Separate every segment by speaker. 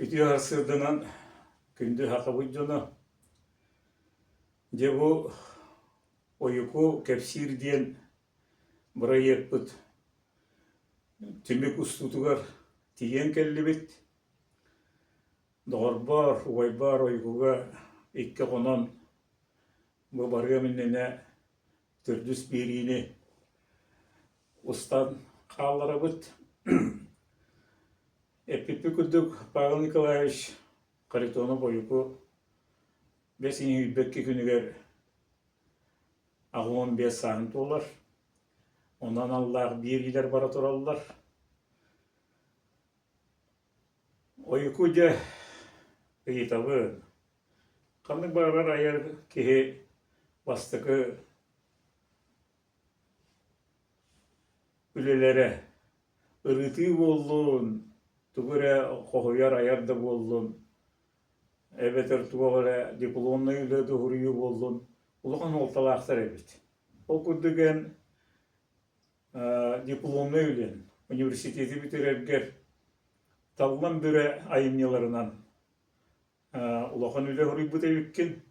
Speaker 1: Үтүө сарсыарданан күндү сахабыт дьоно! Дьэ бу Ойуку кэпсиир диэн бырайыакпыт түмүк устуутугар тиийэн кэллибит. Доҕорбоор, убайбар Ойукуга икки хонон бу барыам иннинэ төрдүс биэриини устан хаалларабыт. Эппиппит курдук, Павел Николаевич Харитонов-Ойуку бэс иҥиирбэкки күнүгэр 85 сааһын туолар. Онон аналлаах биэриилэр бара тураллар. Ойуку дьэ ыйытабын. Ханнык баҕарар айар киһи бастакы Үлэлэрэ ырытыы буоллун, тугу эрэ хоһуйар, айар да буоллун, эбэтэр туох эрэ дипломнай үлэ да уһуруйуу буоллун, улахан суолталаахтар эбит. Ол курдук эн дипломнай үлэн университеты бүтэрэргэр Таллан Бүрэ айымньыларынан улахан үлэ суруйбут эбиккин.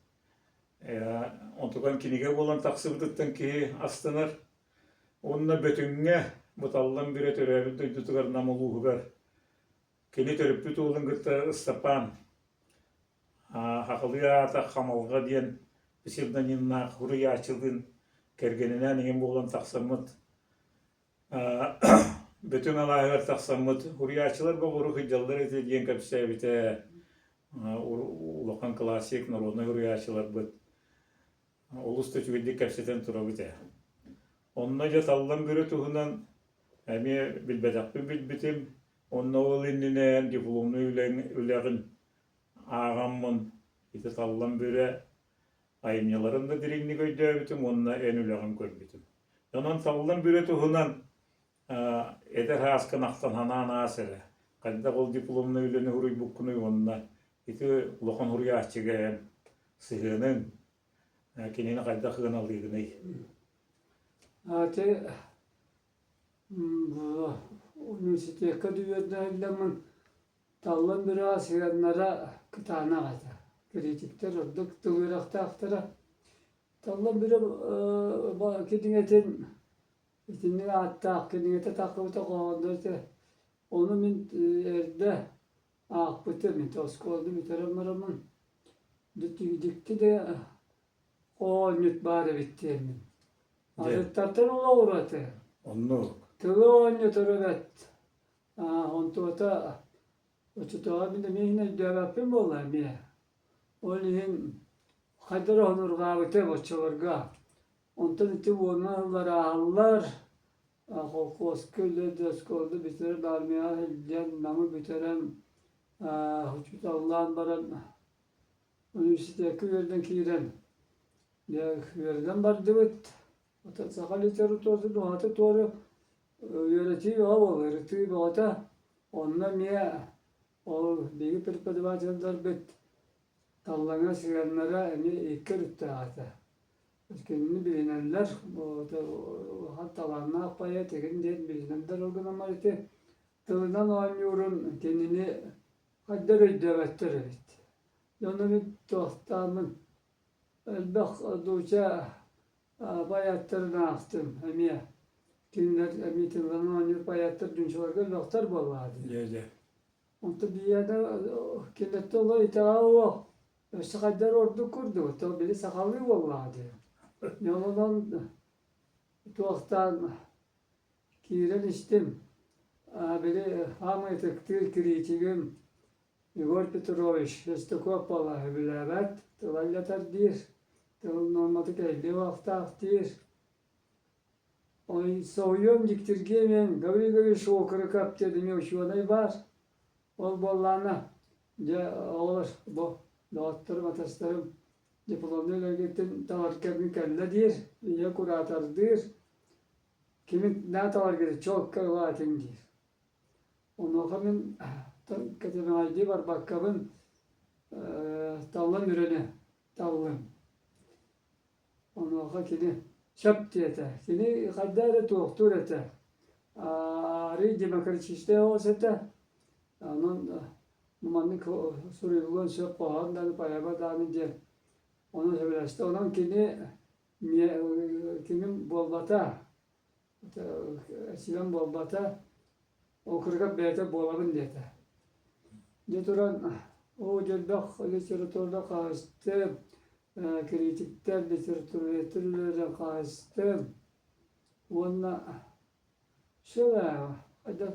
Speaker 1: Онтукан кинигэ буолан тахсыбытыттан киһи астынар. Уонна Бөтүҥҥэ бу Таллан Бүрэ төрөөбүт дойдутугар Нам улууһугар кини төрөппүт уолун кытта Ыстапаан Хахылыы аата Хамалҕа диэн псевдонимнаах суруйааччылыын кэргэнинээн иҥин буолан тахсаммыт Бөтүҥ алааһыгар тахсаммыт уруйааччылар боҕуру сылдьаллар этэ диэн кэпсээбитэ улахан классик народнай уруйааччыларбыт олус да үчүгэйдик кэпсэтэн турабыт ээ. Онно дьэ Таллан Бүрэ туһунан эмиэ билбэтэхпин билбитим. Онно ол иннинэ дипломнай үлэҕин ааҕаммын ити Таллан Бүрэ айымньыларын да дириҥник өйдөөбүтүм уонна эн үлэҕин көрбүтүм. Онон Таллан Бүрэ туһунан эдэр ааскын ахтан санаан аас эрэ. Хайдах ол дипломнай үлэни суруйбуккунуй уонна ити улахан суруйааччыга эн сыһыаныҥ, кинини хайдах сыаналыыгыный?
Speaker 2: Ати университекка үөрэнэллэммин Таллан Бүрэ сыһыаннара кытаанах этэ. Критиктэр ордук тыл үөрэхтээхтэрэ. Таллан Бүрэ кинигэтин итинник ааттаах кинигэтэ тахсыбыта хоһоонноро этэ. Ону мин эрдэ аахпытым, ити оскуоланы бүтэрэн бараммын дьикти да оонньут баар эбит диэммин. Атыттартан олоҕураты.
Speaker 1: Оннук.
Speaker 2: Тылы оонньотор эбэт. Онтуота оччотооҕу мин эмиэ иһин өйдөөбөппүн буолла эмиэ. Ол иһин хайдах эрэ онурҕаабытым оччолорго. Онтон ити уонна ыллар ааһаллар, холкуоска үлэ да оскуоланы бүтэрэн армияҕа илдьэн Намы бүтэрэн учууталлаан баран университекка үөрэнэн киирэн дьэ үөрэнэн бардыбыт. Оттон саха литературатын уһаты-туора үөрэтии бөҕө буолла, ырытыы бөҕөтө. Онно эмиэ ол биһиги преподавателлэрбит Таллаҥа сыһыаннара эмиэ икки өрүттээх этэ. Кинини билинэллэр, улахан талааннаах поэт игин диэн билинэллэр ол гынан баран ити тылынан оонньуурун кинини хайдах өйдөөбөттөр эбит. Дьону мин туохтааммын элбэх дууча поэттарын аахтым эмиэ. Кинилэр эмиэ тылланан оонньуур поэттар дьунчуларга элбэхтэр буоллаҕа дии.
Speaker 1: Дьэ, дьэ.
Speaker 2: Онтон биһиэнэ кинилэртэн олох итэҕэл суох. Өссө хайдах ордук курдук, то били сахалыы буоллаҕа дии. Онон туохтаан киирэн истим. Били хаамай ытыктыыр критигим Егор Петрович Шестаков сөбүлээбэт, тыла ыллатар диир, тыл нуормата кэһиллиэ уохтаах диир. Соһуйуом дьиктиргиэм иһин Гаврил Гаврилович Окороков диэн эмиэ учуонай баар. Ол буоллаҕына, дьэ оҕолор бу доҕотторум, атастарым дипломнай үлэлэргитин талар кэмим кэллэ диир, ийэ куратордыыр, кими наа таларгыт чуолкай ылаатыҥ диир. Онуоха мин кэтэмэҕэйдии барбаккабын таллан Мүрүнү таллым. Онуоха кини сөп диэтэ. Кини хайдах эрэ туохтуур этэ. Арыый демократическай оҕус этэ. Онон Маннык суруйуллуон сөп хоһоон даҕаны, поэма даҕаны диэн ону сөбүлэстэ. Онон кини кимим буолбата, сибэн буолбата, округар бэйэтэ буолабын диэтэ. Дьэ туран, оо дьэлбэх литературада хаһыстым, критиктэр, литературоведтар үлэлэрин хаһыстым уонна сөп ээ, хайдах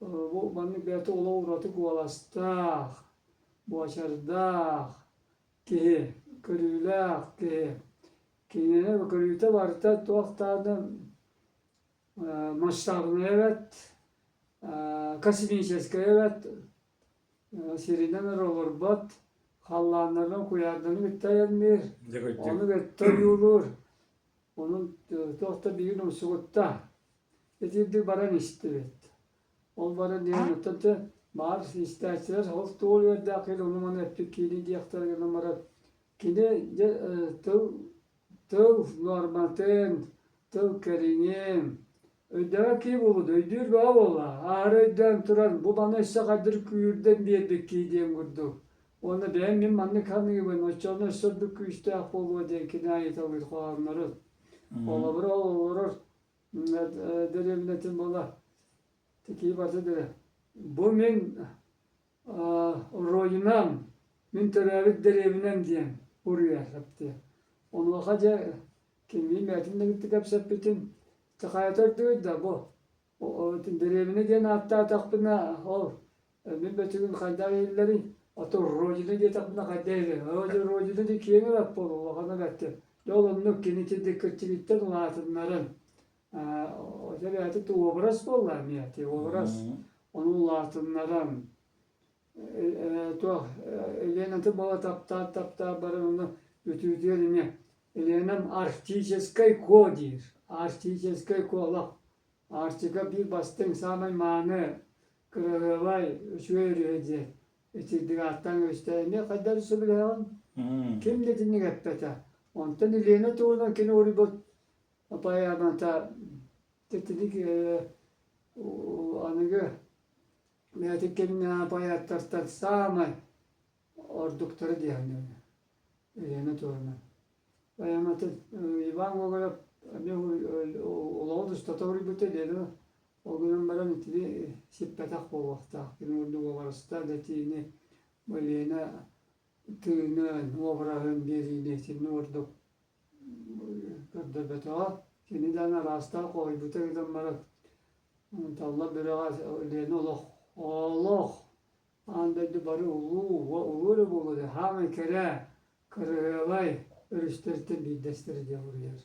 Speaker 2: бу маннык бэйэтэ олох ураты куоластаах, буочардаах киһи, көрүүлээх киһи. Кинини көрүүтэ барыта туох даҕаны масштабнай эбэт, космическай эбэт, сиринэн эрэ олорбот, халлааннарынан куйаарданан кытта айанныыр, ону кытта ойуулуур. Онон туох да биһигин умсугутта. Итирдик баран истибит. Ол баран диэн оттон те баар истээччилэр ол туол үөрдээх киһи ону маны эппит киини диэхтэрэ гынан баран кини дьэ тыл тыл нуорматын, тыл кэриҥин өйдөөх киһи буолбут, өйдүүр бөҕө буолла. Аһары өйдөөн туран бу маны өссө хайдыр күүрдэн биэрбит киһи диэн курдук. Уонна бэйэм мин маннык саныыбын, оччоҕуна өссө ордук күүстээх буолуо диэн кини айыталыыр хоһооннорун. Холобура ол олорор дэриэбинэтин буола тикии барыта дэрэ. Бу мин родинам, мин төрөөбүт дэриэбинэм диэн уруйар диэн. Онуоха дьэ кимниин бэйэтин да кытта кэпсэппитим, хайата үрдүгүй да бу дэриэбинэ диэн ааттаатахпына ол мин бөтүгүн хайдах иһиллэрий, а то родина диэтэхпинэ хайдах иһиллэрий, родина диэн киэҥ эбэт буолуо, улахана бэрт диэн. Дьэ ол оннук кини итинник кырдьыгыттан улаатыннаран бэйэтэ образ буолла эмиэ ити образ ону улаатыннаран туох Еленатын буола таптаан таптаан баран ону үтүүтүгэр эмиэ Еленам арктическай куо диир арктическай куолах Арктика биир бастыҥ саамай мааны кыраһыабай үчүгэй өрүһэ диэн итирдик ааттаан кэбистэ эмиэ хайдах сөбүлэһэҕин ким да итинник эппэтэ онтон Елена туһунан кини уруйбут поэмата итинник аныгы бэйэтин кэмҥэ поэттартан саамай ордуктара диэхинэ Елена туһунан поэматын Иван Гоголев эмиэ олоҕун устата уруйбута Елена ол гынан баран итини сиппэтэх буолуохтаах кини курдук уобарастаах этиини Елена тыынын уобараһын биэриини итинник ордук көрдөрбөтөҕө. Кини даҕаны араастаан хоһуйбута гынан баран, Талла Бөрөҕө Лена олох олох аан дойду бары улуу, улуу эрэ буолуо диэн саамай кэрэ, кырыһыабай өрүстэртэн биирдэстэрэ диэн суруйар.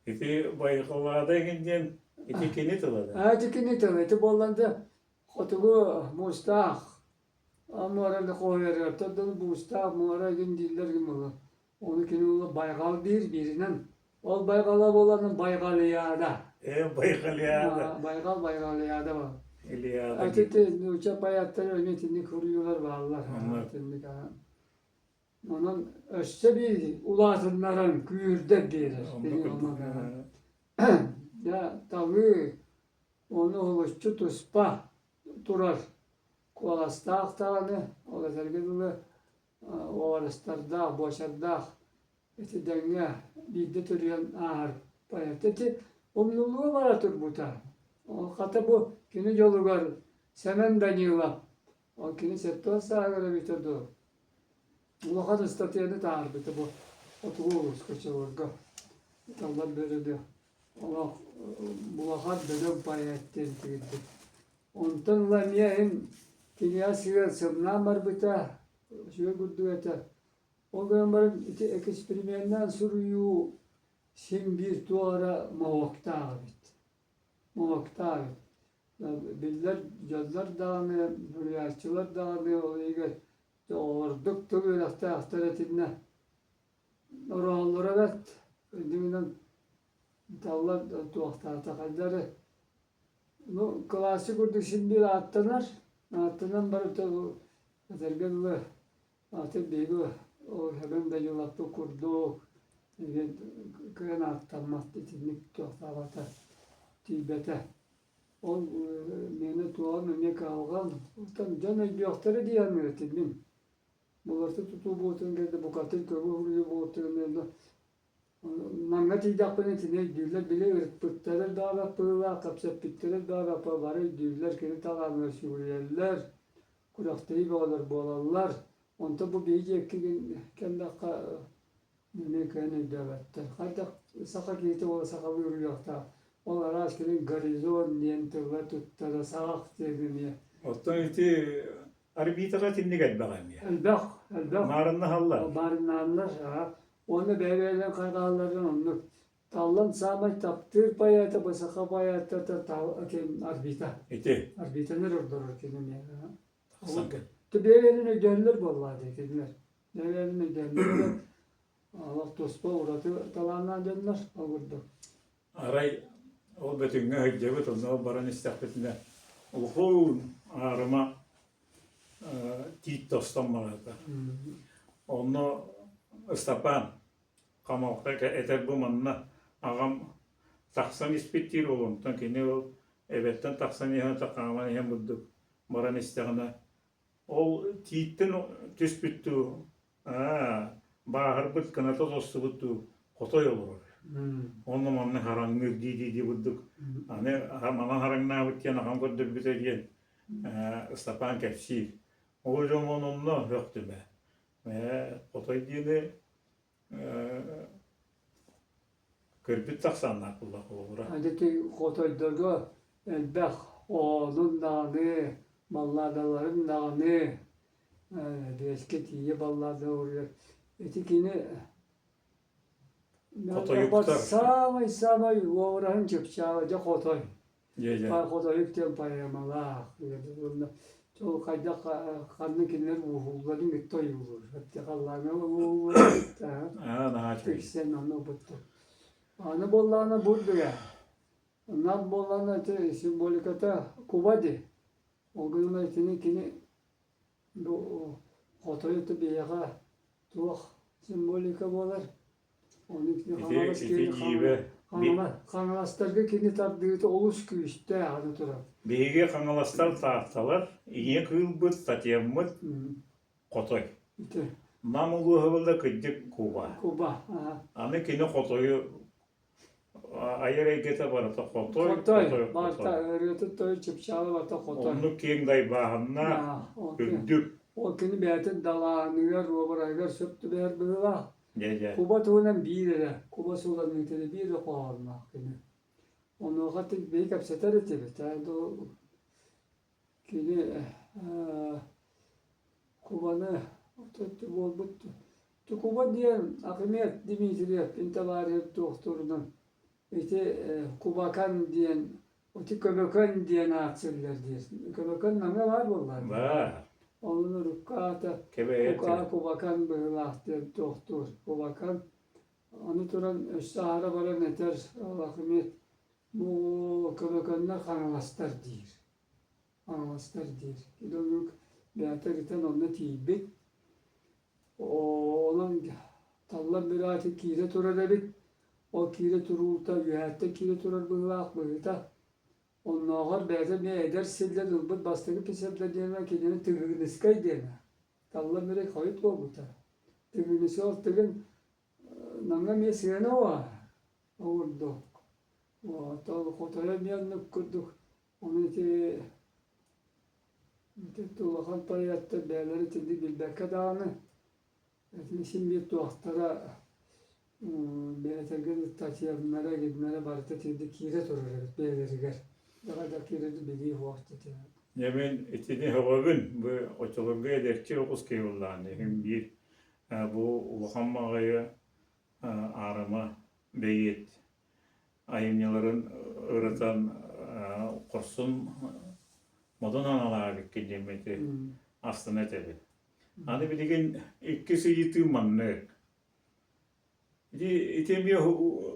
Speaker 1: Ити Байҕалаада игин диэн ити кини тыла да?
Speaker 2: Аа, ити кини тыла. Ити буоллан да хотугу муустаах муораны хоһуйарыгар төрдөн буустаах муора игин дииллэр гин буолла. Ону кини уола байҕал диир бииринэн. Ол байҕала буолан Байҕалиада.
Speaker 1: Э, Байҕалиада.
Speaker 2: Байҕал Байҕалиада бар.
Speaker 1: Илиада.
Speaker 2: Ити нуучча поэттара эмиэ итинник суруйуулар бааллар. Итинник Онон өссө биир улаатыннаран күүрдэр биэрэр. Дьэ, талыы ону уһулуччу туспа турар куоластаах даҕаны, ол этэргэ дылы уобарастардаах, буочардаах ити дэҥҥэ биирдэ төрүөн ааһар поэт. Ити умнуллуга бара турбута. Ол хата бу кини дьолугар Сэмэн Данилов, ол кини 70 сааһыгар эбитэ дуу, улахан ыстатыйаны таһаарбыта бу хотугу улууска Чолорго. Таллан Бөрөлү олох улахан бөдөҥ поэт диэн тигирбит. Онтон ыла эмиэ иһин киниэхэ сыал сымнаан барбыта, үчүгэй курдук этэ. Ол гынан баран ити эксперименнээн суруйуу син биир туох эрэ моһуоктаах эбит. Моһуоктаах эбит. Биллэр дьоннор даҕаны, суруйааччылар даҕаны ол иһигэр ордук тыл үөрэхтээхтэр итиннэ орооллоро бэрт. Үрдүгүнэн таллар туохтаата хайдары Ну, классик курдук син биир ааттанар. Ааттанан барыта бу этэргэ дылы атын биһиги ол эбэм да дьылаппыт курдук кыайан ааттаммат итинник туохтаабата тиийбэтэ. Ол миэнэ туоҕун эмиэ кыһалҕан. Оттон дьон өйдүөхтэрэ дии саныыр этим мин. Былыргы тутуу буолтун кэннэ букатын көҥүл уруйу буолтун Намҥа тиийдэхпинэ итини өйдүүллэр, били ырыппыттара элбэҕэ быһыылаах, кэпсэппиттэрэ элбэҕэ бары өйдүүллэр, кини талааныгар сүгүрүйэллэр, күрэхтэһии бөҕөлөр буолаллар. Онтон бу биһи диэки кэллэххэ эмиэ кыайан өйдөөбөттөр. Хайдах саха киһитэ уола сахалыы уруйуохтаах, ол араас кини горизонт диэн тыллар туттара, саҕах диэн эмиэ.
Speaker 1: Оттон ити арбитра итинник элбэх эмиэ.
Speaker 2: Элбэх, элбэх.
Speaker 1: Маарыннаһаллар.
Speaker 2: Маарыннаһаллар, аа. Уонна бэйэ-бэйэлэрин хайҕаалларын оннук. Таллан саамай таптыыр поэта бу саха поэттата Арбита.
Speaker 1: Ити.
Speaker 2: Арбитаны ордорор кини эмиэ. Бэйэлэрин өйдөөллөр буоллаа дии кинилэр. Бэйэлэрин өйдөөллөр. Олох туспа ураты талааннаах дьоннор ол курдук.
Speaker 1: Арай ол Бөтүҥҥэ сылдьабыт, онно баран истэхпитинэ улахан аарыма тиит тостон барата. Онно Ыстапаан Хамалка этэр бу манна аҕам тахсан испит диир ол онтон кини ол эбэттэн тахсан иһэн хааман иһэн бурдук баран истэҕинэ ол тииттэн түспүт дуу аа бааһырбыт кыната тостубут дуу хотой олорор онно манна хараҥныыр дии-дии бурдук аны манан хараҥнаабыт диэн аҕам көрдөрбүтэ диэн Ыстапаан кэпсиир ол дьон онно һөхтүмэ хотой диэни көрбүт тахсааннаах буолла холобура.
Speaker 2: Ити хотойдорго элбэх оонун даҕаны, балладаларын даҕаны биэскэ тиийэ баллада уруйар. Ити кини
Speaker 1: Хотойуктар.
Speaker 2: Саамай-саамай уобараһын чыпчаала дьэ хотой. Хотойук диэн поэмалаах. Ол хайдах ханна кинилэр ууһуулларын кытта ойуулуур. Халлааҥҥа ууһуулларын кытта тиксэн ону бутту. Аны буоллаҕына бурдуга. Нам буоллаҕына ити символиката куба дии. Ол гынан итини кини бу хотойу биһиэхэ туох символика буолар? Ону
Speaker 1: Ити ити дьиибэ
Speaker 2: Хаҥаластарга кини тардыыта олус күүстээх аны турар.
Speaker 1: Биһиги хаҥаластар таатталар, ийэ кыылбыт, татеммыт хотой.
Speaker 2: Ити.
Speaker 1: Нам улууһа буолла кырдьык Куба.
Speaker 2: Куба, аха.
Speaker 1: Аны кини хотойу айар эйгэтэ барыта хотой,
Speaker 2: Хотой,
Speaker 1: хотой,
Speaker 2: барыта
Speaker 1: хотой.
Speaker 2: ырыатын тойон чыпчаала барыта хотой.
Speaker 1: Оннук киэҥ дайбааһыннаах, үрдүк.
Speaker 2: Ол кини бэйэтин далааһыныгар, уобараһыгар сөп түбэһэр быһыылаах.
Speaker 1: Дьэ-дьэ.
Speaker 2: Куба туһунан биир эрэ, куба сууланыыта эрэ биир эрэ хоһоонноох кини. Онуоха биһи кэпсэтэр этибит. Кини Кубаны буолбут Куба диэн Ахмед Дмитриев Интелариев туохтуурунан ити Кубакан диэн ити Көбөкөн диэн аат силлэр диир. Көбөкөн Намҥа баар буоллаҕа дии.
Speaker 1: Баар.
Speaker 2: Онон урукку аата Кубакан быһыылаах диэн туохтуур. Кубакан. Аны туран өссө аһара баран этэр Ахмед бу Көбөкөннөр хаҥаластар диир. Хаҥаластар диир. Кини оннук бэйэтэ ырытан онно тиийбит. Онон Таллан Бүрээти киирэ турар эбит. Ол киирэ туруута үөһээттэн киирэ турар быһыылаах быһыыта. Оннооҕор бэйэтэ эмиэ эдэр силлэн ылбыт бастакы псевдонима кинини Тыгыныскай диэнэ. Таллан Бүрэй хойут буолбута. Тыгыныскай ол Тыгын Намҥа эмиэ сыана уо курдук. Хотойо эмиэ оннук курдук. Ону ити ити улахан поэттар бэйэлэрэ итинник билбэккэ даҕаны итини син биир туохтара бэйэтэргэ Татьяннара гимнара барыта итинник киирэ турар эбит бэйэлэригэр. Даҕа киирэрин билии суох ити.
Speaker 1: Дьэ мин итини сөҕөбүн. Бу оччолорго эдэрчи оҕус киһи буоллаҕына иһин биир бу улахан маҕайы аарыма бэйиэт айымньыларын ырытан хорсун модун аналаабыккын диэммити астына этэбин. Аны билигин иккис ыйытыы маннык. Ити ити эмиэ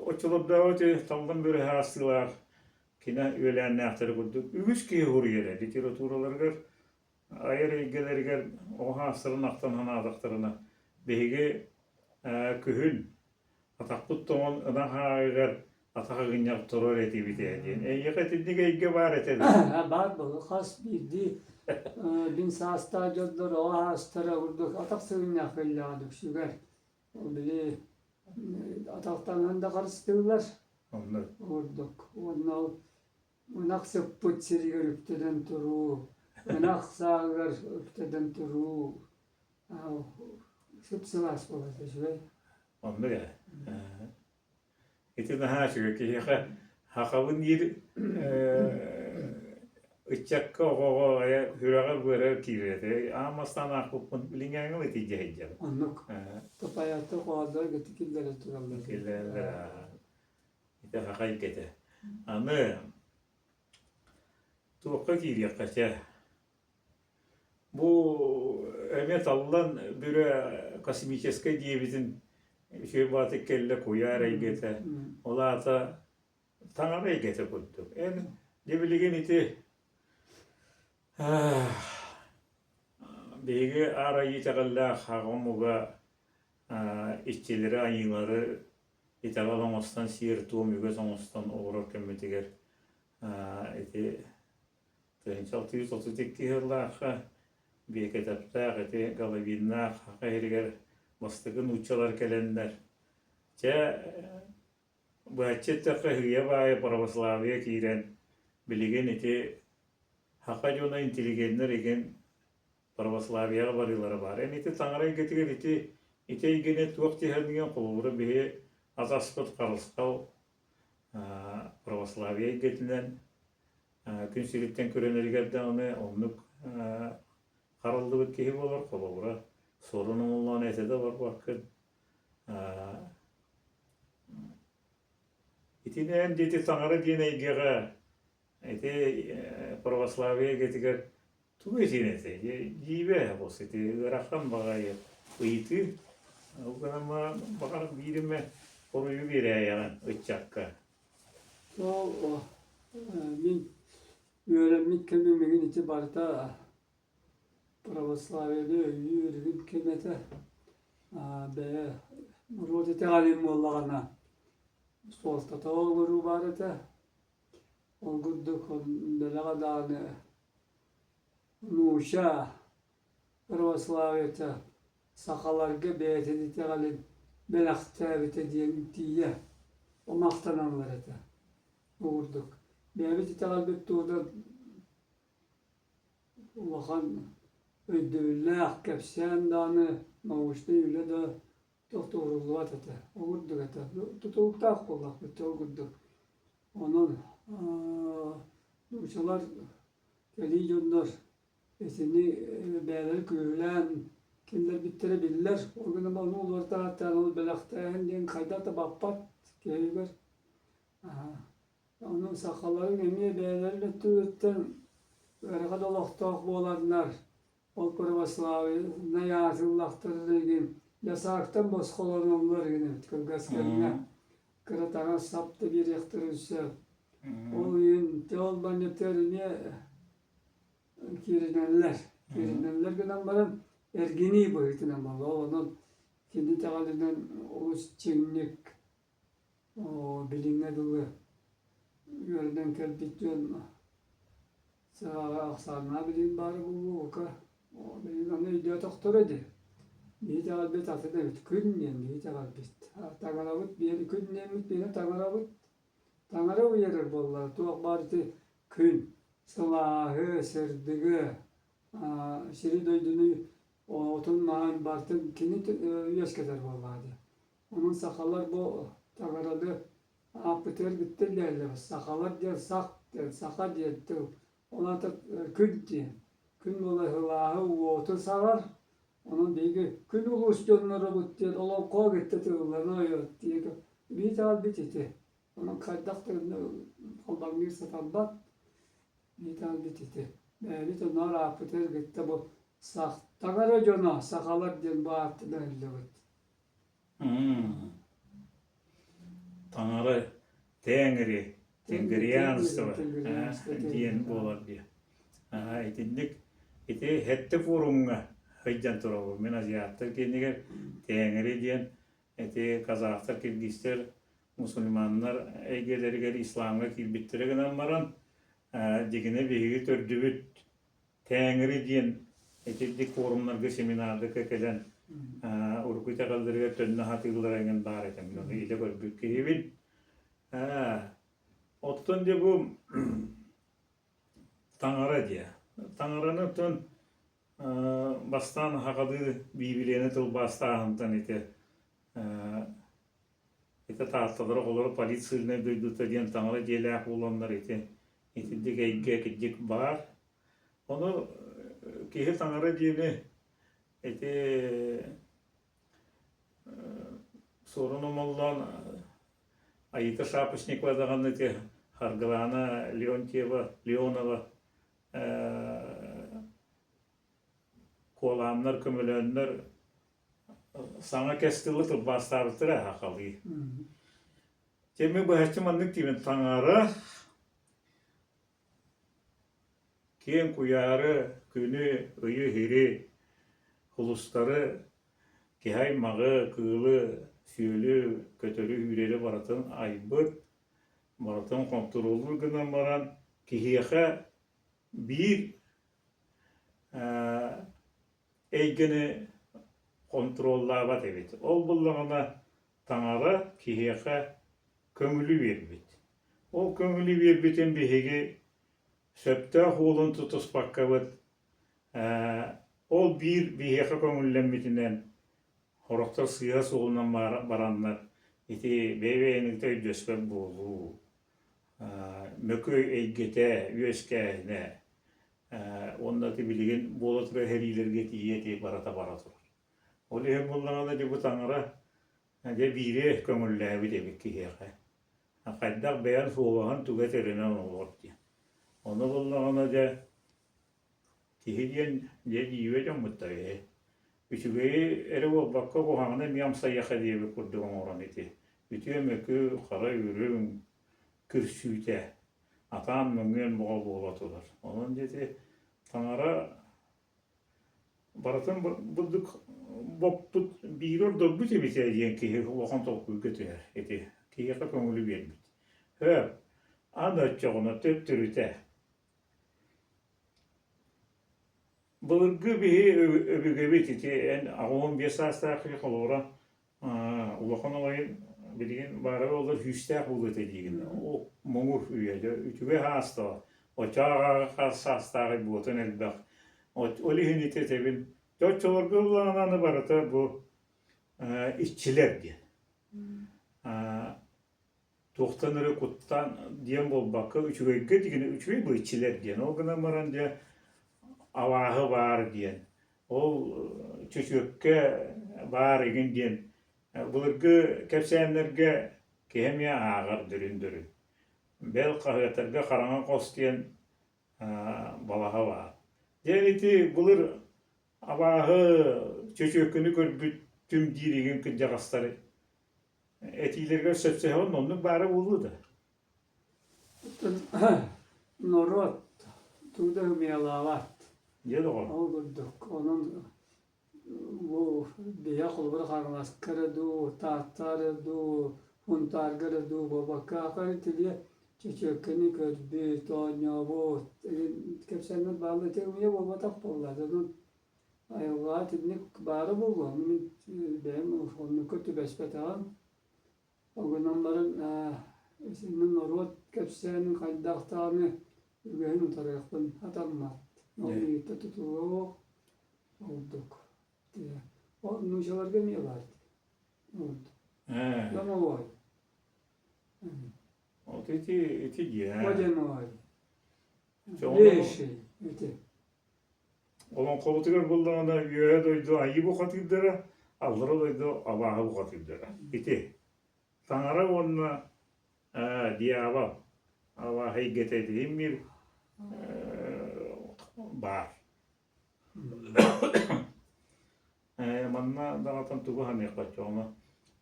Speaker 1: оччолордооҕу ити Таллан Бөрөһө аастыылаах кини үөлээннээхтэри курдук үгүс киһи суруйар литератураларыгар айар эйгэлэригэр оҕо саастарын ахтан санаатахтарына биһиги күһүн атахпыт тоҥон ынах ааҕыгар атах ыгынньах турар этибит ээ диэн. Эйиэхэ итинник эйгэ баар этэ дуо?
Speaker 2: Баар буолуо. Хас биирдии мин саастаах дьоннор оҕо саастара курдук атах сыгынньах кэллэҕэ үксүгэр. Ол били атахтанан да харыстыыллар.
Speaker 1: Оннук.
Speaker 2: Курдук. Уонна ол ынах сыппыт сиригэр үктэнэн туруу, ынах сааҕыгар үктэнэн туруу сып-сылаас буолар үчүгэй.
Speaker 1: Оннук ээ. Ити наһаа үчүгэй киһиэхэ хахабын диир ыччакка оҕоҕо айа сүрэҕэр-быарар киирэр этэ. Аан бастаан аахпыппын билиҥҥээҥҥэ ити дьэһэйдьэбин.
Speaker 2: Оннук. Топайааттар хоһоонноро ити киллэрэ тураллар.
Speaker 1: Киллэрэллэр Ити хахай кэтэ. Аны туохха киириэххэ чэ Бу эмиэ таллан бүрэ космическай диэбитин үчүгэй баҕатык кэллэ куйаар эйгэтэ, ол аата таҥара эйгэтэ курдук. Эн дьэ билигин ити биһиги Аар Айыы итэҕэллээх аҕа омуга иччилэри, айыылары итэҕэл оҥостон, сиэр-туом үгэс оҥостон олорор кэммитигэр ити 1632 сыллаахха Биэкэтэптээх ити Головиннаах Саха сиригэр бастакы нууччалар кэлэннэр, чэ, быһаччы эттэххэ, сыыйа-баайа православие киирэн, билигин ити саха дьоно интеллигеннэр игин православияҕа барыылара баар. Эн ити таҥара эйгэтигэр ити ити эйгэни туох тиһэрдиҥин холобура биһи ас-аспыт харысхал православие эйгэтинэн күн сириттэн күрэнэригэр даҕаны оннук хараллыбыт киһи буолар холобура суорун омоллоон этэ да барбаккын итинэн диэти таҥара диэн эйгэҕэ ити православие эйгэтигэр тугу этиэн этэй дьиибэ бос ити ыарахан баҕайы ыйытыы ол гынан баҕар биир эмэ хоруйу биэрээйэҕин ыччакка
Speaker 2: Ол мин үөрэммит кэмим миҥин ити барыта православиены өйүүр үгүн кэм этэ. Бэйэ норуот итэҕэлин буоллаҕына суолтата олоруу баар этэ. Ол курдук дэлэҕэ даҕаны нууча православиета сахаларга бэйэтин итэҕэлин бэлэхтээбитэ диэн тиийэ махтаналлар этэ. Бу курдук. Бэйэбит итэҕэлбит туһунан улахан өйдөбүллээх кэпсээн даҕаны, научнай үлэ да туох да ууруллубат этэ. Ол курдук этэ. Тутулуктаах буоллахпыт ол курдук. Онон нууччалар кэлии дьоннор Итини бэйэлэрэ күүһүлээн киллэрбиттэрэ биллэр. Ол гынан ону уларытааттаан ол бэлэхтээһин диэн хайдах да баппат киһигэр. Ону сахаларын эмиэ бэйэлэрин өттүгүттэн ыарахан олохтоох буоланнар, ол православнай аатыллахтарын игин ясаактан босхолоноллор игин эбит кылгас кэмҥэ. Кыра таҥас сап да биэриэхтэрин сөп. Ол иһин ол манньытыгар эмиэ кииринэллэр. Кииринэллэр гынан баран эргинии быһыытынан буолла. Ол онон кини итэҕэлинэн олус чиҥник билиҥҥэ дылы үөрэнэн кэлбит дьон ахсааннаах билигин баара буолуо билигин аны өйдөөтөхтөрө дии. Биһи итэҕэлбит атын эбит күн диэн биһи итэҕэлбит. Таҥарабыт биһиги күн диэммит биһиги таҥарабыт Таҥара уйарар буолла, туох баар ити күн, сылааһы, сырдыгы, сири-дойдуну отун-маһын барытын кини үөскэтэр буоллаҕа дии. Онон сахалар бу таҥараны ааппытыгар кытта иллэһэллэр. Сахалар диэн сах диэн, саха диэн тыл. Ол аата күн диэн. Күн буола сылааһы, уоту саҕар. Онон биһиги күн улуус дьонноробут диэн олоҥхоҕо кытта тыллана ойор диэн биһи итэҕэлбит ити. Онон хайдах да халбаҥныыр сатаммат. Биһи итэҕэлбит ити. Бэйэбит оннооҕор ааппытыгар кытта бу сах таҥара дьоно сахалар диэн бу ааттана иһиллэбит.
Speaker 1: Таҥара Тэҥри, Тенгрианство диэн буолар дии. Итинник ити Хетте форумҥа сылдьан турабын. Мин азиаттар киинигэр Тэҥри диэн ити казахтар, киргизтэр мусульманнар эйгэлэригэр исламҥа киирбиттэрэ гынан баран, дьигинэ биһиги төрдүбүт Тээҥири диэн итирдик форумнарга, семинардарга кэлэн урукку итэҕэллэригэр төннө сатыыллара эҥин баар этэ. Мин ону илэ көрбүт киһибин. Оттон дьэ бу таҥара диэ. Таҥараны оттон бастаан сахалыы Биибилийэни тылбаастааһынтан ити ити таатталар оҕолоро политсыыльнай дойдута диэн таҥара дьиэлээх буоланнар ити итинник эйгэ кирдьик баар. Ону киһи таҥара диэни ити Суорун Омоллоон Аита Шапошникова даҕаны ити Харгылаана Леонтьева Леонова куолааннар көмөлөөннөр саҥа кэс тылы тылбаастаабыттара сахалыы. Теми быһаччы маннык диибин таҥара киэҥ куйаары, күнү, ыйы, иһири, сулустары, киһи аймаҕы, кыылы, сүөлү, көтөрү, үүрэри барытын айбыт, барытын хонтуруоллуур гынан баран киһиэхэ биир эйгэни хонтуруоллаабат эбит. Ол буоллаҕына таҥара киһиэхэ көҥүлү биэрбит. Ол көҥүлү биэрбитин биһиги сөптөөх уолун тутуспаккабыт ол биир биһиэхэ көҥүллэммитинэн сорохтор сыыһа суолунан бараннар ити бэйэ-бэйэни кытта өйдөспөт буолуу, мөкү эйгэтэ үөскээһинэ уонна ити билигин буола турар сэриилэргэ тиийэ ити барыта бара турар. Ол иһин буоллаҕына дьэ бу таҥара дьэ биири көҥүллээбит эбит киһиэхэ. Хайдах бэйэн суобаһын туга этэринэн олор диэн. Ону буоллаҕына дьэ киһи диэн дьэ дьиибэ дьоммуттар ээ. Үчүгэйи эрэ буолбакка куһаҕаны эмиэ амсайыаха диэбит курдук оҥорон ити. Үтүө-мөкү, хара-үрүҥ күрсүүтэ атаан мөҥүөн бөҕө буола турар. Онон дьэ ити таҥара Барытын бурдук боппут биири ордорбут эбит ээ диэн киһи улахан толкуйга түһэр ити киһиэхэ көҥүлү биэрбит. Һөөп, аны оччоҕуна төттөрүтэ. Былыргы биһи өбүгэбит ити эн 85 саастаах киһи холобура улахан оҕойун билигин баара буоллар күүстээх буолуо этэ диигин. Ол муҥур үйэ дьэ үчүгэй саастаах, оччоҕо саастааҕый буотун элбэх. Ол иһин ити этэбин, дьэ оччолорго ыллаҕына аны барыта бу иччилэр диэн. Туохтан эрэ куттаан диэн буолбакка үчүгэйгэ дигини үчүгэй бу иччилэр диэн. Ол гынан баран дьэ абааһы баар диэн Ол чөчүөккэ баар игин диэн былыргы кэпсээннэргэ киһи эмиэ ааҕар дөрүн-дөрүн. Бэл хаһыаттарга хараҥа хос диэн балаһа баар. Диэн ити былыр абааһы чөчүөккүнү көрбүт түм диир игин кырдьаҕастары этиилэригэр сөпсөһөҕүн оннук баара буолуо да?
Speaker 2: Норуот тугу да ымыйалаабат.
Speaker 1: Дьэ доҕор.
Speaker 2: Ол курдук. Онон бу биһиэхэ холобура Хаҥаласка эрэ дуу, Таатта эрэ дуу, Һунтаарга эрэ дуу буолбакка, тилиэ чөчүөккэни көрбүт, оонньообут кэпсээннэр бааллар. Ити ымыйа буолбатах буолла. Онон айылҕаҕа итинник баара буолуо. Мин бэйэм оннукка түбэспэтэҕим. Ол гынан баран итиннэ норуот кэпсээнин хайдах даҕаны үгэһин утарыахпын сатаммат. Ол миигиттэн тутулуга ордук. Ол нуучаларга эмиэ баар дии. Домовой.
Speaker 1: Вот эти, эти дии.
Speaker 2: Водяной. Леший. Ити.
Speaker 1: Олоҥхобутугар буллаҕына үөһэ дойду айыы бухатыырдара, аллара дойду абааһы бухатыырдара. Ити таҥара уонна дьявол абааһы эйгэтэ итини мир баар. Манна даҕатан тугу саныахха оччоҕуна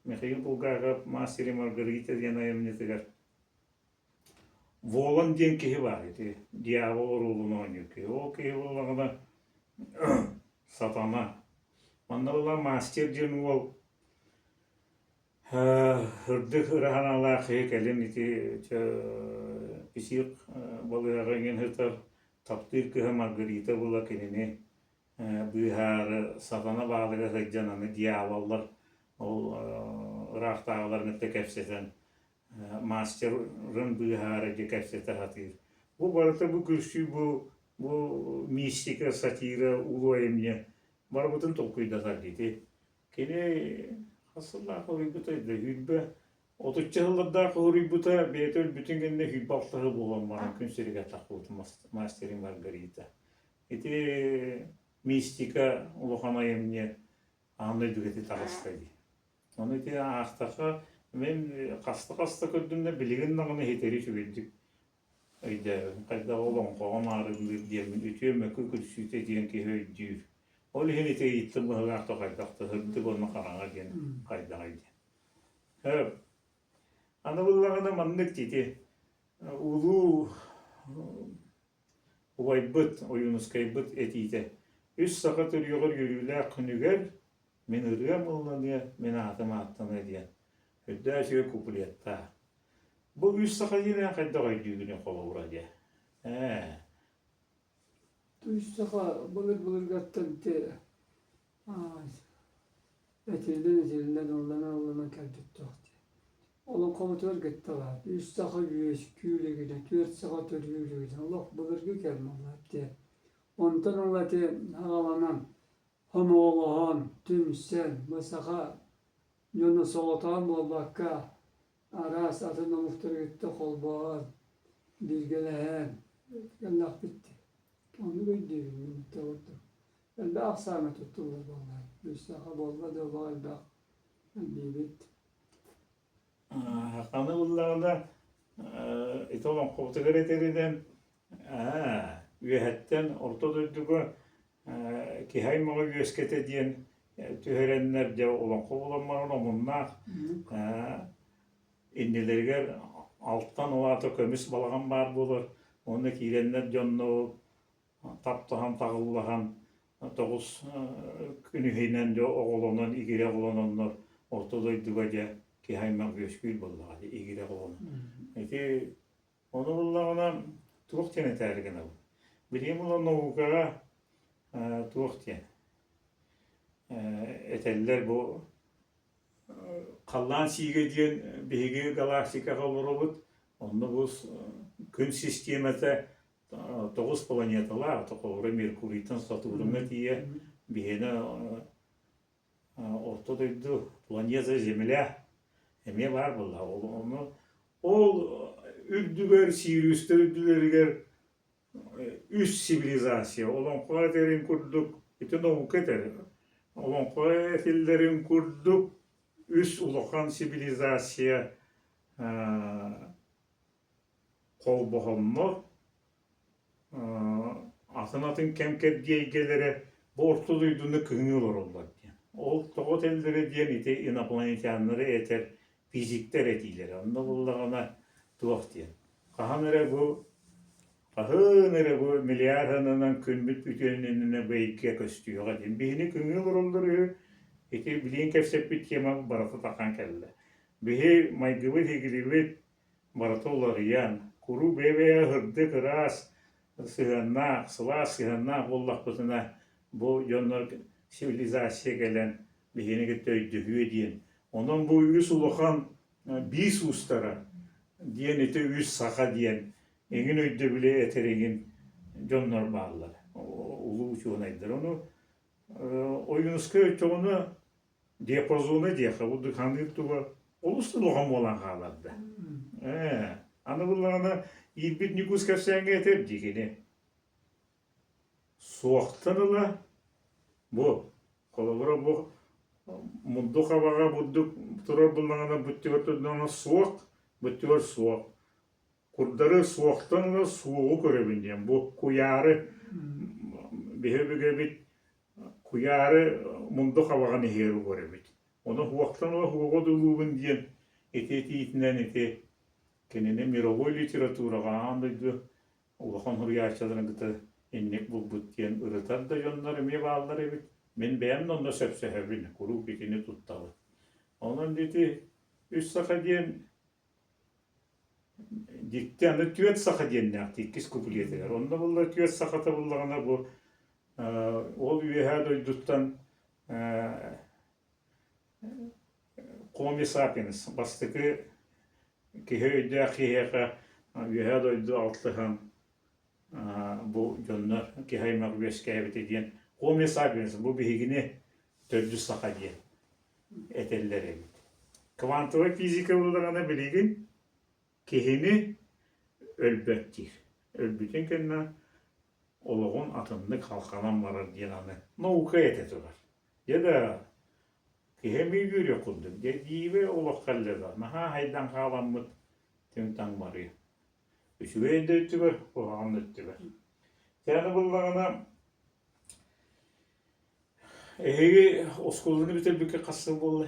Speaker 1: Михаил Булгаков «Мастер и Маргарита» диэн айымньытыгар Волан диэн киһи баар ити дьявол оруолун оонньуур киһи. Ол киһи буоллаҕына сатана. Манна буоллаҕына мастер диэн уол Үрдүк ыра санаалаах киһи кэлин ити псих балыыһаҕа иҥэн сытар таптыыр кыыһа Маргарита була кинини быыһаары сатана баалыга сылдьан аны дьяволлар ол ыраахтааҕыларын кытта кэпсэтэн мастерын быыһаары дьэ кэпсэтэ сатыыр. Бу барыта бу күлсүү бу бу мистика, сатира, улуу айымньы барыбытын толкуйдатар дии. Кини хас сыллаах уруйбута да сүүрбэ отучча сыллардаах уруйбута бэйэтэ өлбүтүн кэннэ сүүрбэ алтаһы буолан баран күн сиригэр тахпыт мастер и Маргарита. Ити мистика улахан айымньы аан дойдуга ити таҕыста дии. Ону ити аахтахха мин хаста-хаста көрдүм да билигин даҕаны иһитэри үчүгэйдик өйдөөбүтүм. Хайдах олоҥхоҕо маарынныыр диэммин үтүө-мөкү күлсүүтэ диэн киһи өйдүүр. Ол иһин ити ыйыттым быһыылаах да хайдах да сырдык уонна хараҥа диэн хайдаҕый диэн. Сөп. Аны буллаҕына маннык ити улуу убайбыт Ойуунускайбыт этиитэ үс саха төрүөҕэр үөрүүлээх күнүгэр мин ырыам ылланыа, мин аатым ааттаныа диэн үрдээх үчүгэй куплеттаах. Бу үс саха диэн хайдах өйдүүгүнүй холобура диэ? Ээ.
Speaker 2: Үс саха былыр-былыргаттан ити этиллэн-этиллэн, ылланан-ылланан кэлбит туох дии. Олоҥхобутугар кытта баар. Үс саха үөскүү илигинэ, түөрт саха төрүү илигинэ олох былыргы кэм буоллар дии. Онтон ыла ити аҕаланан, хомоҕолоһон, түмсэн, бу саха дьоно соҕотоҕун буолбакка, араас атын омуктары кытта холбоон, бииргэлэһэн кэллэхпит дии. Оннук өйдүүбүн мин курдук. Элбэх ахсааҥҥа туттуллар буоллаҕа. Үс саха буолла да олох элбэх диибит.
Speaker 1: Аны ыллаҕына ити олоҥхобутугар этэринэн үөһэттэн орто дойдуга киһи аймаҕы үөскэтэ диэн түһэрэннэр дьэ олоҥхо буолан баран омуннаах иннилэригэр алтан улаата көмүс балаҕан баар буолар уонна киирэннэр дьонно таптаһан таҕыллаһан тоҕус күн иһинэн дьэ оҕолонон игирэ оҕолононнор орто дойдуга дьэ киһи аймах үөскүүр буоллаҕа дии игирэ оҕолонон ити ону буллаҕына туох диэн этээри гынабын билигин була наукаҕа туох диэн этэллэр бу халлаан сиигэ диэн биһиги галактикаҕа олоробут онно бу күн систиэмэтэ тоҕус планеталаах, холобура Меркурийтан Сатурнҥа тиийэ биһиэнэ Орто дойду планета Земля эмиэ баар буолла. Ону ол үрдүгэр Сириустар үрдүлэригэр үс цивилизация олоҥхо этэрин курдук ити наука этэр олоҥхо этиллэрин курдук үс улахан цивилизация холбоһоннор атын-атын кэм-кэрдии эйгэлэрэ бу орто дойдуну кыҥыы олороллор диэн. Ол тоҕо этэллэрэ диэн ити инопланетяннары этэр физиктэр этиилэрэ. Онно буоллаҕына туох диэн. Хаһан эрэ бу хаһан эрэ бу миллиардынан күммүт бүтүөн иннинэ бу эйгэ көстүөҕэ диэн. Биһини кыҥыы олороллор үһү. Ити билигин кэпсэппит темам барыта тахан кэллэ. Биһи майгыбыт-сигилибит барыта уларыйан, куруук бэйэ-бэйэҕэ сырдык, ыраас сыһыаннаах, сылаас сыһыаннаах буоллахпытына, бу дьоннор цивилизация кэлэн биһигини кытта өйдөһүө диэн. Онон бу үс улахан биис уустара диэн ити үс саха диэн эҥин өйдөбүлү этэр эҥин дьоннор бааллар, улуу учуонайдар. Ону Ойуунускай оччоҕуна диапазона диэххэ бу дыханыыр туга олус да улахан буолан хаалар да. Ээ, аны буллаҕына иирбит Ньукуус кэпсээҥҥэ этэр дии кини. Суохтан ыла бу холобура бу мунду хабаҕа бурдук турар буллаҕына бүттүгэр турдаҕына суох, бүттүгэр суох. Курдары суохтан ыла суоҕу көрөбүн диэн бу куйаары биһи өбүгэбит куйаары мунду хабаҕын иһигэр угар эбит. Ону уохтан ыла уоҕу одуулуубун диэн ити этиитинэн ити кинини мировой литератураҕа аан дойду улахан суруйааччыларын кытта инник булбут диэн ырытар да дьоннор эмиэ бааллар эбит. Мин бэйэм да онно сөпсөһөбүн, куруук итини туттабын. Онон ити. Үс саха диэн дьикти аны түөрт саха диэннээх иккис куплетыгар. Онно булла түөрт сахата буллаҕына бу ол үөһээ дойдуттан Коми Сапиенс бастакы киһи өйдөөх киһиэхэ үөһээ дойду алтыһан бу дьоннор киһи аймах үөскээбитэ диэн Коми Сапиенс бу биһигини төрдүс саха диэн этэллэр эбит. Квантовай физика буллаҕына билигин киһини өлбөт диир. Өлбүтүн кэннэ олоҕун атыннык халханан барар диэн аны наука этэ турар. Дьэ да, киһи эмиэ үөрүөх курдук. Дьэ дьиибэ олох кэллэ да, наһаа хайдан хааламмыт түҥ-таҥ барыы. Үчүгэй да өттүгэр, куһаҕан да өттүгэр. Дьэ аны буллаҕына, эһиги оскуоланы бүтэрбиккэ хас сыл буолла?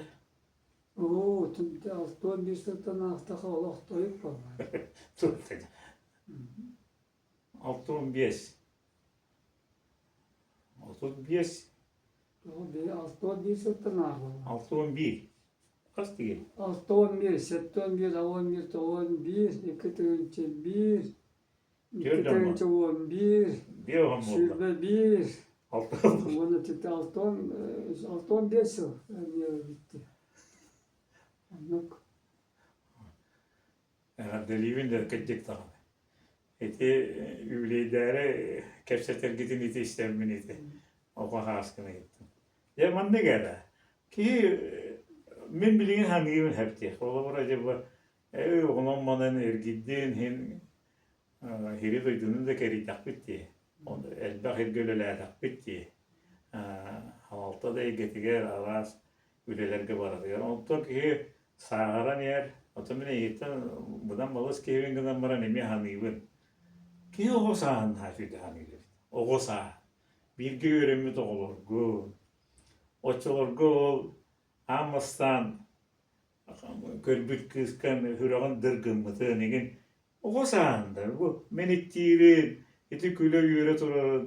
Speaker 2: Оо, 61 сылтан аахтаха олох тойук буолла.
Speaker 1: 65. 35.
Speaker 2: 61 сылтан ааҕыллар.
Speaker 1: 61. Хас тигил?
Speaker 2: 61, 71, 61, 91, 2 тыһыынча 1, 2 тыһыынча 11,
Speaker 1: Биир оҕом буолла.
Speaker 2: 21,
Speaker 1: Алта
Speaker 2: уонна типте 65 сыл эмиэ бүттэ. Оннук.
Speaker 1: Эҕэрдэлиибин да кырдьык даҕаны. Ити үбүлүөйдээри кэпсэтэргитин ити истэммин ити оҕо хааскын ыйыттым. Дьэ маннык эрэ. Киһи мин билигин саныыбын хэптиэх. Холобура дьэ бу оҕонон манан эргийдин иһин Ири дойдуну да кэрийдэхпит дии, элбэх иргэ үлэлээтэхпит дии. Халалта да эйгэтигэр араас үлэлэргэ барытыгар. Онтон киһи сааһыран иһэр, оттон мин эйигиттэн быдан балыс киһибин гынан баран эмиэ саныыбын. Киһи оҕо сааһын наһаа үчүгэй саныыр эбит. Оҕо сааһа. Бииргэ үөрэммит оҕолоргун. Оччолорго ол аан бастаан көрбүт кыыскан сүрэҕин дыр гыммытын игин оҕо сааһында бу мэниктиирин ити күлэ-үөрэ турарын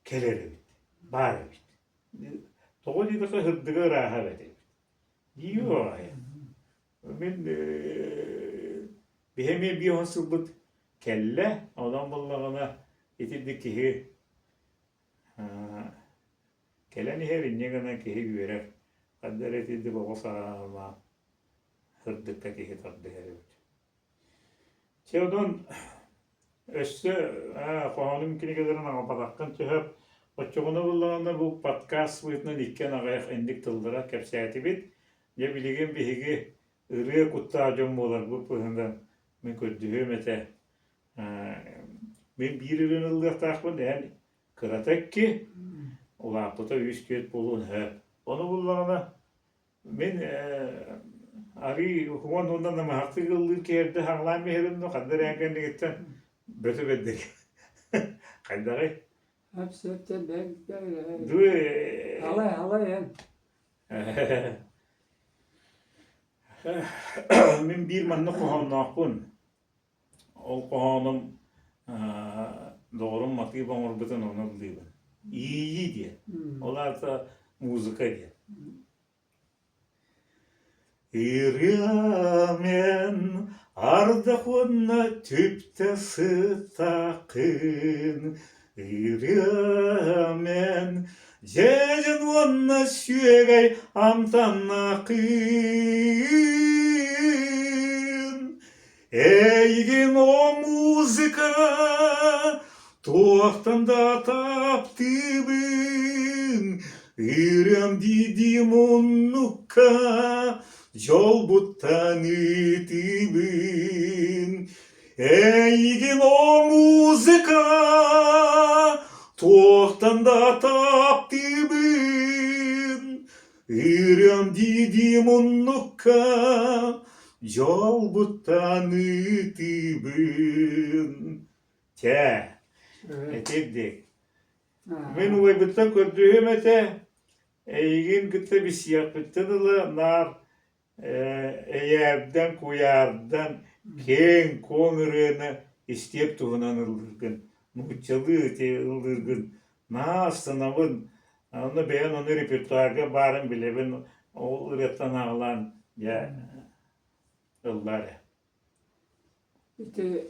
Speaker 1: кэлэр эбит баар эбит тоҕо диэтэххэ сырдыга ырааһа эбит эбит дии мин биһи эмиэ биир сылбыт кэллэ онон буоллаҕына итинник киһи Кэлэн иһэр инньэ гынан киһи үөрэр, ханна эрэ итинник оҕо сааһылаах сырдыкка киһи тардыһар эбит. Чэ онон өссө хоһоонум кинигэлэрин аҕалбатаххын сөп. Оччоҕуна буоллаҕына бу подкаст быһыытынан иккиэн аҕыйах инник тыллара кэпсээтибит. Дьэ билигин биһиги ырыа куттаах дьон буоларбыт быһыытынан мин көрдөһүөм этэ. Мин биир ырыаны ыллыахтаахпын, эн Кырата икки, улааппыта үс-түөрт буолуон сөп. Ону буллаҕына мин арыы уһугун уонна намыһахтык ыллыыр киһи хаҥлаан биһэрим но ханна эрэ кэннигиттэн бөтө бэрдик. Хайдаҕый?
Speaker 2: Сөп-сөптөн бэйэҥ
Speaker 1: Дуй
Speaker 2: Алай, алай эн.
Speaker 1: Мин биир маннык хоһоонноохпун. Ол хоһоонум доҕорум матыып оҥорбутун ону ыллыыбын. Иэйии диэн. Ол аата музыка диэн. Ырыа мен ардах уонна түптэ сытакын Ырыа мен дьэдьэн уонна сүөгэй амтаннакын Эйигин о музыка туохтан да таптыыбын, ырыам дии-дии муннукка дьолбуттан ыытыыбын. Эйигин о музыка туохтан да таптыыбын, Ырыам дии-дии муннукка дьолбуттан ыытыыбын. Чэ, этирдик. Мин убайбыттан көрдүһүм этэ, эйигин кытта билсиэхпиттэн ыла наар эйээрдэн, куйаардан киэҥ-куоҥ ырыаны истиэп туһунан ыллыыргын, нууччалыы ити ыллыыргын наһаа астынабын. Онно бэйэм ону репертуарга баарын билэбин, ол ырыаттан аҕалаан Дьэ, ыллаа эрэ.
Speaker 2: Ити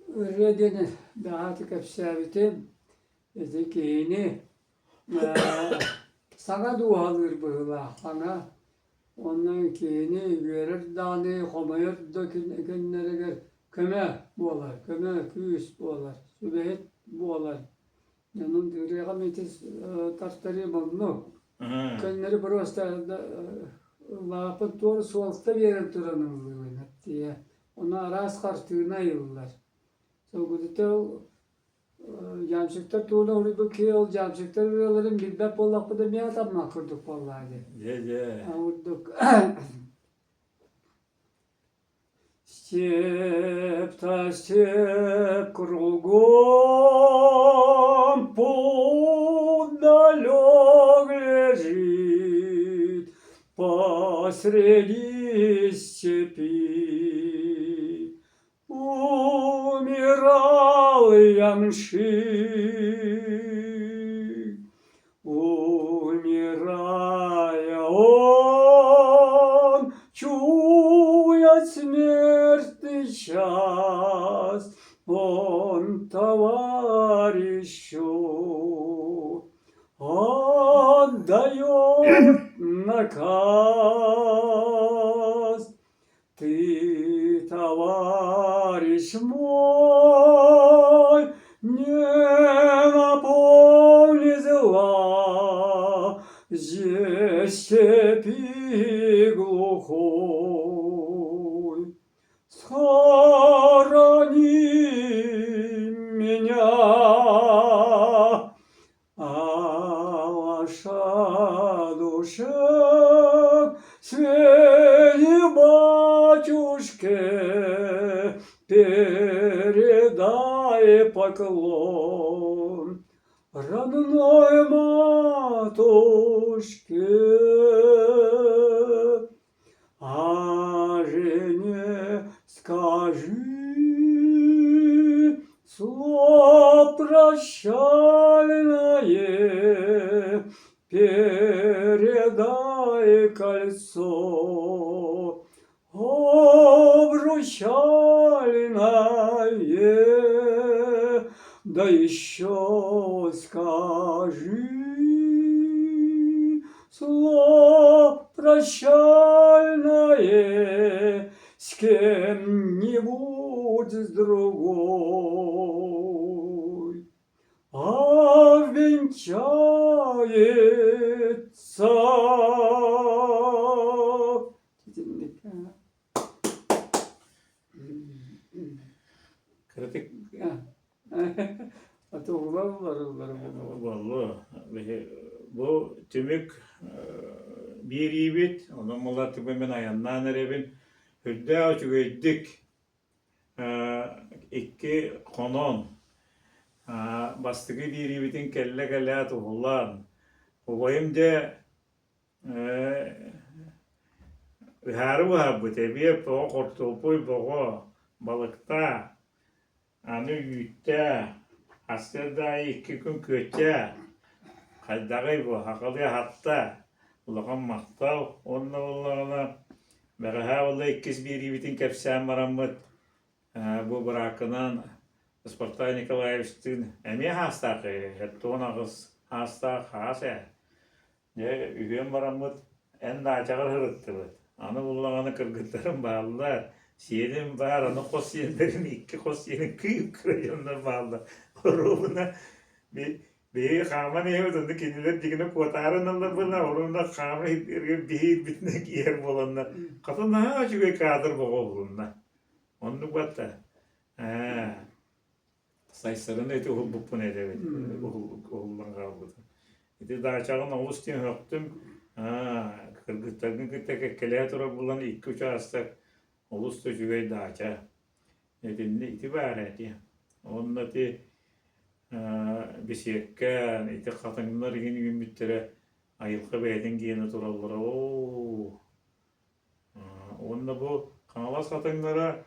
Speaker 2: ырыа диэн бэҕэһээ кэпсээбитим. Ити киһини саҥа дууһалыыр быһыылаах, саҥа. Уонна киһини үөрэр даҕаны, хомойор да күннэригэр көмө буолар, көмө күүс буолар, сүбэһит буолар. Онон ырыаҕа ити тартарыы оннук. Көннөрү просто лааппын туора суолта биэрэн туран ыллыыбын эттиэ. Ону араас хартыына айыллар. Сылгытыта дьаамсыктар тугуна уруйбут киһи ол дьаамсыктар ырыаларын билбэт буоллахпына эмиэ атаммат курдук буоллаа дии.
Speaker 1: Дьэ-дьэ.
Speaker 2: Курдук Степь-то степь кругом, путь далек лежит, посреди степи. Умирал ямщик, Умирая он, чуя смертный час, Он товарищу отдает наказ. Ты, товарищ мой, не напомни зла здесь степи глухой. Схорони меня, а ваша душа свени батюшке передай поклон родной матушке. А жене скажи слово прощальное, передай кольцо обручальное, да еще скажи слово прощальное с кем-нибудь с другой. Обвенчается.
Speaker 1: Кыратык
Speaker 2: Атыллар
Speaker 1: Буоллу. Бу түмүк биэриибит, онон мулатыбы мин айаннаан эрэбин. Үрдээх үчүгэйдик икки хонон бастакы биэриибитин кэллэ-кэлээт уһулаан, убайым дьэ ыһаары быһаарбыт эбиэт тоҕо хортуоппуй боҕо, балыктаа, аны үүттээ, сарсыарда аайы икки күн күөччээ, хайдаҕый бу, сахалыы аһатта, улахан махтал уонна буоллаҕына бэҕэһээ буолла иккис биэриибитин кэпсээн бараммыт бу бырааккынаан Спартак Николаевичтыын эмиэ хаастаах 78 хаастаах хаас ээ Дьэ, үһүөн бараммыт эн даачаҕар сырыттыбыт. Аны буллаҕына кыргыттарым бааллар, сиэним баар, аны хос сиэннэрим икки хос сиэним кыып-кыра дьоннор бааллар. Оруобуна биһиги хааман иһэбит, онно кинилэр дьигинэ куотаары ылалларбына, оруобуна хааман биһи ирбитинэн иһэр буоланнар, хата наһаа үчүгэй каадыр боҕо булунна. Оннук батта. Ээ, Сайсарыны ити уһулбуппун этэбит, уһуллан хаалбытым. Ити даачаҕын олус диэн сөхтүм. Аа, кыргыттаргын кытта кэккэлэһэ турар буолан икки учаастак олус да үчүгэй даача. Итиннэ ити баар ити. Уонна ити беседка, ити хатыҥнар игин үүммүттэрэ айылҕа бэйэтин гиэнэ тураллара оо Уонна бу Хаҥалас хатыҥнара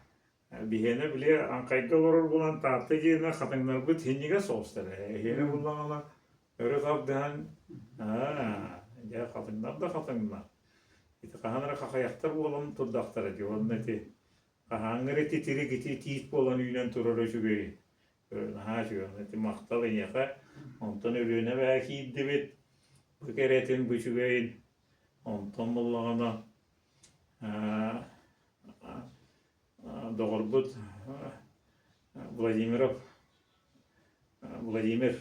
Speaker 1: биһиэнэ били Аҥхайга олорор буолан Таатта диэнэ хатыҥнарбыт синньигэс соҕустар ээ. Эһиэнэ буллаҕына өрө тардыһан аа дьэ хатыҥнар да хатыҥнар. Ити хаһан эрэ хахайахтар буолан турдахтара дии уонна ити хаһааҥҥы эрэ титирик ити тиит буолан үүнэн турара үчүгэй. Наһаа үчүгэй. Ити махтал эйиэхэ. Онтон Өлүөнэ эбээ киирдибит. Бу кэрэтин, бу үчүгэйин. Онтон буоллаҕына доҕорбут Владимиров Владимир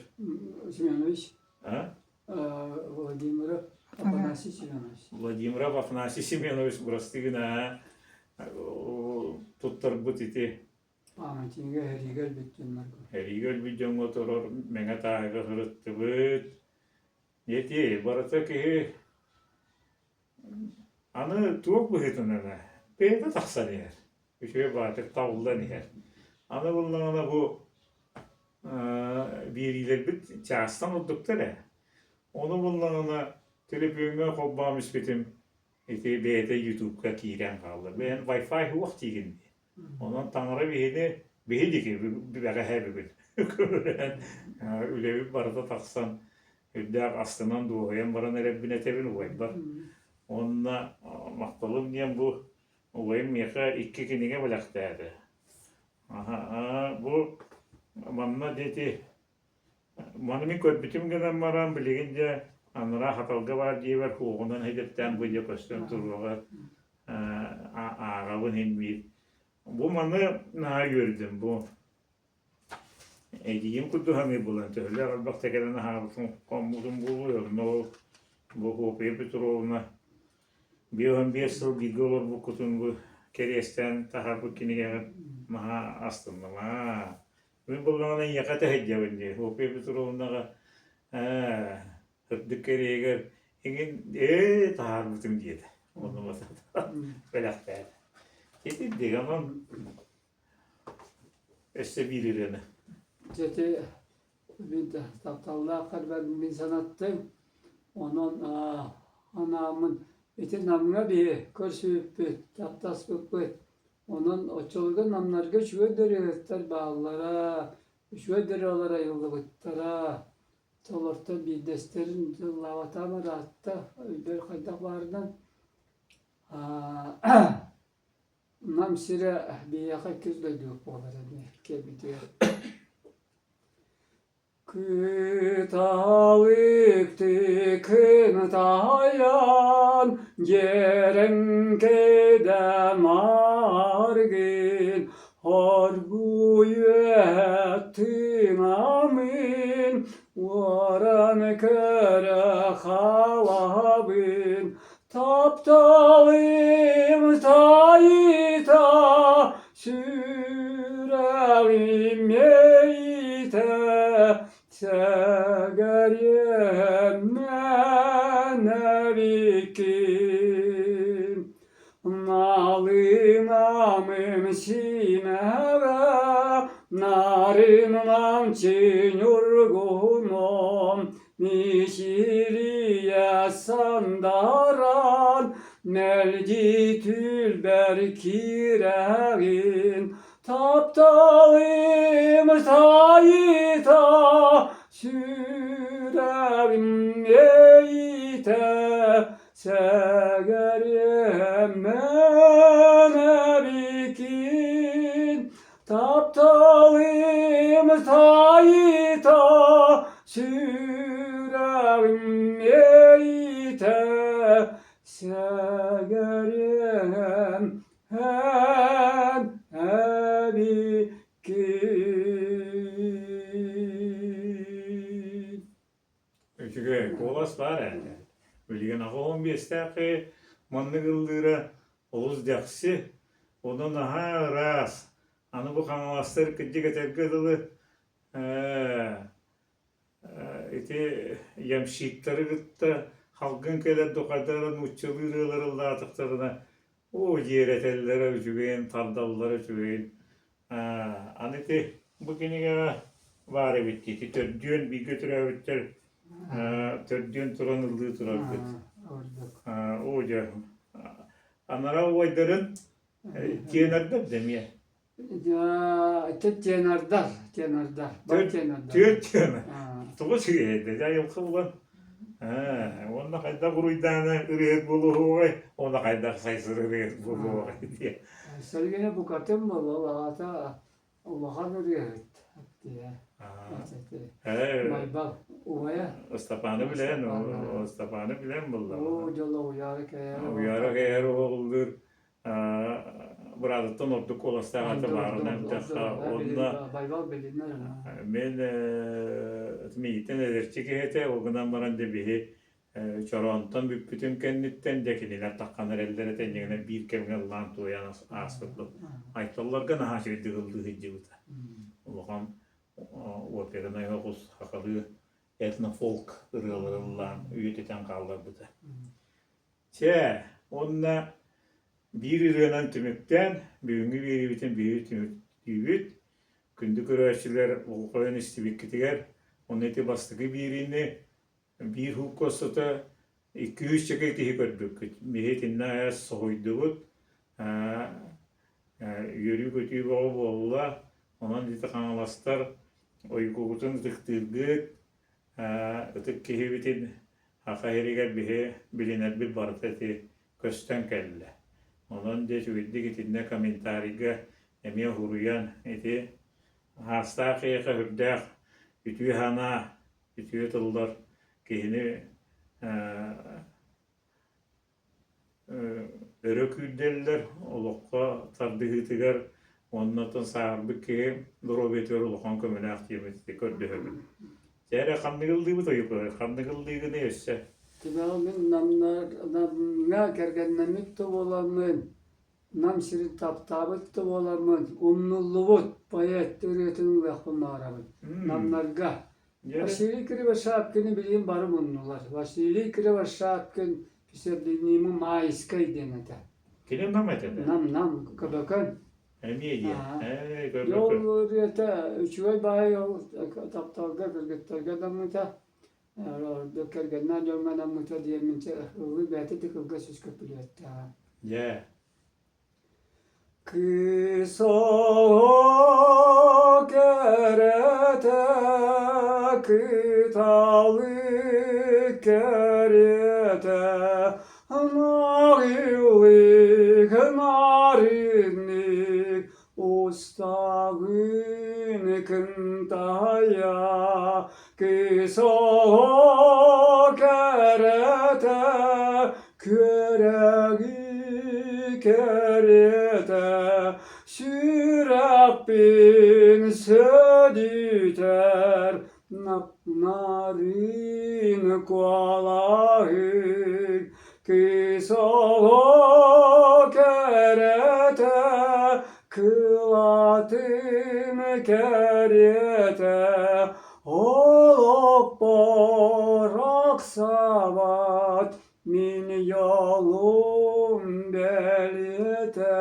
Speaker 2: Семенович
Speaker 1: а?
Speaker 2: Владимиров Афанасий Семенович.
Speaker 1: Владимиров Афанасий Семенович бырастыы гына туттарбыт ити
Speaker 2: Памятнига эриигэ өлбүт дьоннорго.
Speaker 1: Эриигэ өлбүт дьоҥҥо турар мэҥэ тааһыга сырыттыбыт. Ити барыта киһи Аны туох быһыытынан бэйэтэ тахсан иһэр, үчүгэй баҕайытык табыллан иһэр. Аны буоллаҕына бу биэриилэрбит чаастан ордуктар ээ. Ону буоллаҕына төлөпүөҥҥэ холбоон испитим ити бэйэтэ ютубка киирэн хаалла. Бэйэн Wi-Fi суох диигин дии. Онон таҥара биһини биһи диэки бэҕэһээ бүгүн көмөлөһөн үлэбит барыта тахсан үрдээх астынан дуоһуйан баран эрэрбин этэбин убайбар. Уонна махталым диэн бу убайым миэхэ икки кинигэ бэлэхтээтэ. Бу манна диэти Маны мин көрбүтүм гынан баран, билигин дьэ анараа хаталга баар дьиэбэр куоҕунан хэдьиртээн бу дьэ көстөн туруоҕа ааҕабын иһин биир. Бу маны наһаа үөрдүм бу. Эдьиийим курдук саныыр буолан төһөлөөх элбэхтэ кэлэн аһаабытым хоммутум буолуой онно ол бу Софья Петровна 55 сыл бииргэ олорбуккутун бу кэриэстээн таһаарбыт кинигэҕит наһаа астынным аа Мин буоллаҕына эйиэхэ этэ сылдьабын дии, Софья Петровнаҕа ээ сырдык кэриэгэр эҥин ээ таһаарбытым диэтэ. Онно бэлэхтээтэ. Итинник онон өссө биир ырыаны.
Speaker 2: Дьэ ити мин тапталлаах харбар мин санаттым. Онон анааммын ити Намҥа биһи көрсүбүппүт, таптаспыппыт. Онон оччолорго намнарга үчүгэй да ырыаһыттар бааллара, үчүгэй да ырыалар айыллыбыттара. Олортон биирдэстэрин тыллаабатаҕым ыраатта, өйбөр хайдах баарынан Нам сирэ биһиэхэ иккис дойдубут буолар эмиэ кэлбитигэр. Кыталыктыы кынтайан, дьэрэҥкэйдэн аргын, оргууй тыынамын, уоран көрө хаалабын, тапталым тайыта сүрэҕим мэйитэ сэгэриэм мэнэбиккин. Налыҥамым симэҕэ, нарын намчы ньургуһуном, Мичилийэ сандаран, мэлдьи түлбэр киирэҕин, Тапталым сайыта, сүрэҕим эйитэ, сэгэриэм мэнэбикин. Тапталым сайыта, сүрэҕим эйитэ, сэгэриэм эн эбиккин.
Speaker 1: Үчүгэй, куолас баар ээ. Билигин 85-тээх маннык ыллыыра олус дэхси, онон наһаа ыраас. Аны бу хаҥаластар кырдьык этэргэ дылы ити ямщиктары кытта халгын кэлэр духайдара нууччалыы ырыалары ыллаатахтарына оо дьиэрэтэллэрэ үчүгэйин, тардаллара үчүгэйин. Аны ити бу кинигэҕэ баар эбит дии, ити төрдүөн бииргэ төрөөбүттэр төрдүөн туран ыллыы турарбыт. Оо дьэ, анараа убайдарын тиэнэрдэр да эмиэ.
Speaker 2: Тенордар, тенордар, бар тенордар.
Speaker 1: Түөрт тенор. Тоҕо үчүгэй дьэ айылҕа булан. Ээ, уонна хайдах уруйдаана ырыаһыт буолуоҕай, уонна хайдах сайсыр ырыаһыт буолуоҕай диye.
Speaker 2: Сэргэнэ букатын буолла, аҕата улахан ырыаһыт диye.
Speaker 1: Ээ,
Speaker 2: Байбал убайа
Speaker 1: Ыстапааны билэн,
Speaker 2: Ыстапаан.
Speaker 1: Ыстапааны билэн
Speaker 2: Оо,
Speaker 1: буолла.
Speaker 2: дьоло уйаары кэйэр
Speaker 1: Уйаара кэйэр оҕоллуур быраатыттан ордук куоластаах ата
Speaker 2: Ордук,
Speaker 1: баарынан
Speaker 2: ордук,
Speaker 1: эттэххэ,
Speaker 2: ордук.
Speaker 1: уонна
Speaker 2: Байбал билинэр.
Speaker 1: Мин миигиттэн эдэрчи киһи этэ, ол гынан баран дьэ биһи Чороонтон бүппүтүн кэнниттэн дьэ кинилэр таххан эрэллэр этэ, инньэ гынан биир кэмҥэ ыллаан туойан ааспыппыт. Айталларга наһаа үчүгэйдик ыллыы сылдьыбыта. Улахан опернай оҕус сахалыы этнофолк ырыалары ыллаан үйэтитэн хаалларбыта. Чэ, уонна биир ырыанан түмүктээн, бүгүҥҥү биэриибитин биһиги түмүктүүбүт. Күндү көрөөччүлэр, болҕойон истибиккитигэр, уонна ити бастакы биэриини биир һуукка устата 200 киһи көрбүккүт. Биһи итиннэ айас соһуйдубут. Үөрүү-көтүү бөҕө буолла. Онон ити хаҥаластар уйгугутун ытыктыыргыт, ытык киһибитин Саха сиригэр биһи билинэрбит барыта ити көстөн кэллэ. Онон дьэ үчүгэйдик итиннэ комментарийга эмиэ уһуруйан ити аастаах киһиэхэ сүрдээх үтүө санаа, үтүө тыллар киһини өрө күүрдэллэр, олоххо тардыһыытыгар уонна оттон сааһырбыт киһи доруобуйатыгар улахан көмөлөөх диэммит көрдөһөбүн. Чэ эрэ ханнык ыллыыбыт ойуку, ханнык ыллыыгыный өссө?
Speaker 2: Тимэҕи мин Намҥа кэргэннэммит да буоламмын, Нам сирин таптаабыт да буоламмын, умнуллубут поэт ырыатын ылыахпын баҕарабын. Намнарга Василий Кривошапкины билигин бары муннулар. Василий Кривошапкин псевдонимы Майскай диэн этэ.
Speaker 1: Кини Нам этэ да?
Speaker 2: Нам, Нам, Көбөкөн.
Speaker 1: Эмиэ диэн. Ээ,
Speaker 2: Дьэ ол ырыата үчүгэй баай ол тапталга кыргыттарга анаммыта, ордук кэргэннээх дьоҥҥо анаммыта диэммин ыллыы бэйэтэ да кылгас үс көпүлүөттээҕэ.
Speaker 1: Дьэ.
Speaker 2: Кыыс оҕо кэрэтэ кыталык кэриэтэ Нарылык нарыннык устагын кынтайа Кыыс оҕо кэрэтэ Күөрэги кэриэтэ сүрэхпин сөдүтэр Нарын куолаһыҥ кыыс оҕо кэрэтэ кылатын кэриэтэ олохпор ахсабат Мин дьолум бэлиэтэ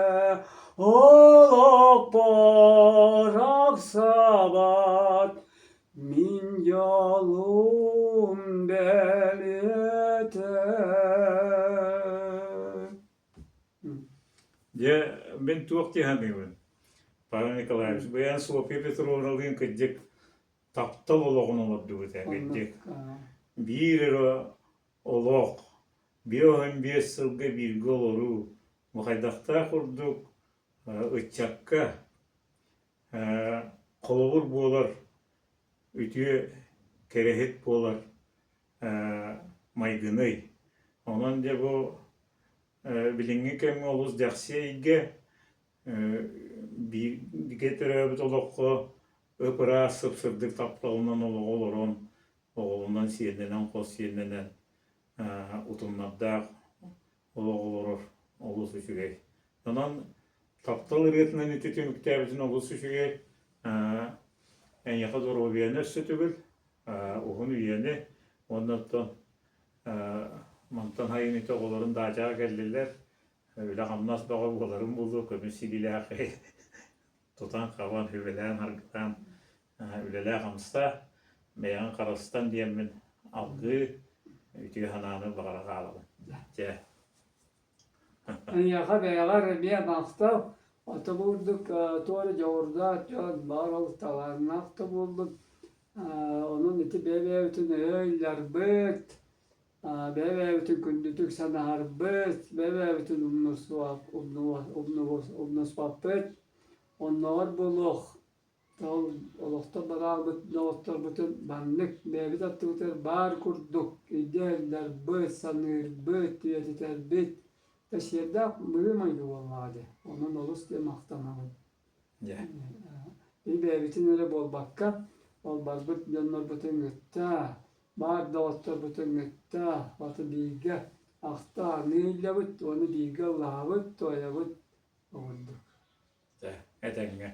Speaker 2: олохпор ахсабат Мин дьолум бэлиэтэ.
Speaker 1: Дьэ, мин туох дии саныыбын, Павел Николаевич, бу эн Софья Петровналыын кырдьык таптал олоҕун олордубут ээ, кырдьык. Биир эрэ Олох, 55 сылга бииргэ олоруу бу хайдахтаах курдук ыччакка холобур буолар, үтүө кэрэһит буолар майгыный. Онон дьэ бу билиҥҥи кэмҥэ олус дэхси эйгэ, бииргэ төрөөбүт олоххо ып-ыраас, сып-сырдык тапталынан олоҕу олорон оҕолонон, сиэннэнэн, хос сиэннэнэн утумнардаах олох олорор олус үчүгэй. Онон таптал ырыатынан ити түмүктээбитин олус үчүгэй. Эйиэхэ доруобуйаны өссө төгүл, уһун үйэни уонна оттон мантан сайын ити оҕолорун даачаҕа кэллилэр, үлэ-хамнас бөҕө буоларын буолуо, көмүс силиилээх тутан-хабан, сүбэлээн-аргытаан үлэлээ-хамсаа, бэйэҕин харыстан диэммин алгыы, үтүө санааны баҕара хаалабын. Чэ.
Speaker 2: Эйиэхэ бэйэҕэр эмиэ махтал. Ото бу курдук туора дьоҕурдаах дьон баар ол талааннаах да буоллун. Онон ити бэйэ-бэйэбитин өйө ылларбыт. Бэйэ-бэйэбитин күндүтүк санаһарбыт, бэйэ-бэйэбитин умнуспаппыт. Оннооҕор буолуох ол олохтон бараабыт доҕотторбутун маннык бэйэбит аттыбытыгар баар курдук өйдөөллөрбүт, саныырбыт, үйэтитэрбит да сиэрдээх быһыы-майгы буоллаҕа дии. Онон олус диэн махтанабын. Биһи бэйэбитин эрэ буолбакка, ол барбыт дьоннорбутун кытта, баар доҕотторбутун кытта баты бииргэ ахта-ааныы иллэбит уонна бииргэ ыллаһабыт, туойабыт курдук.
Speaker 1: Этэҥҥэ.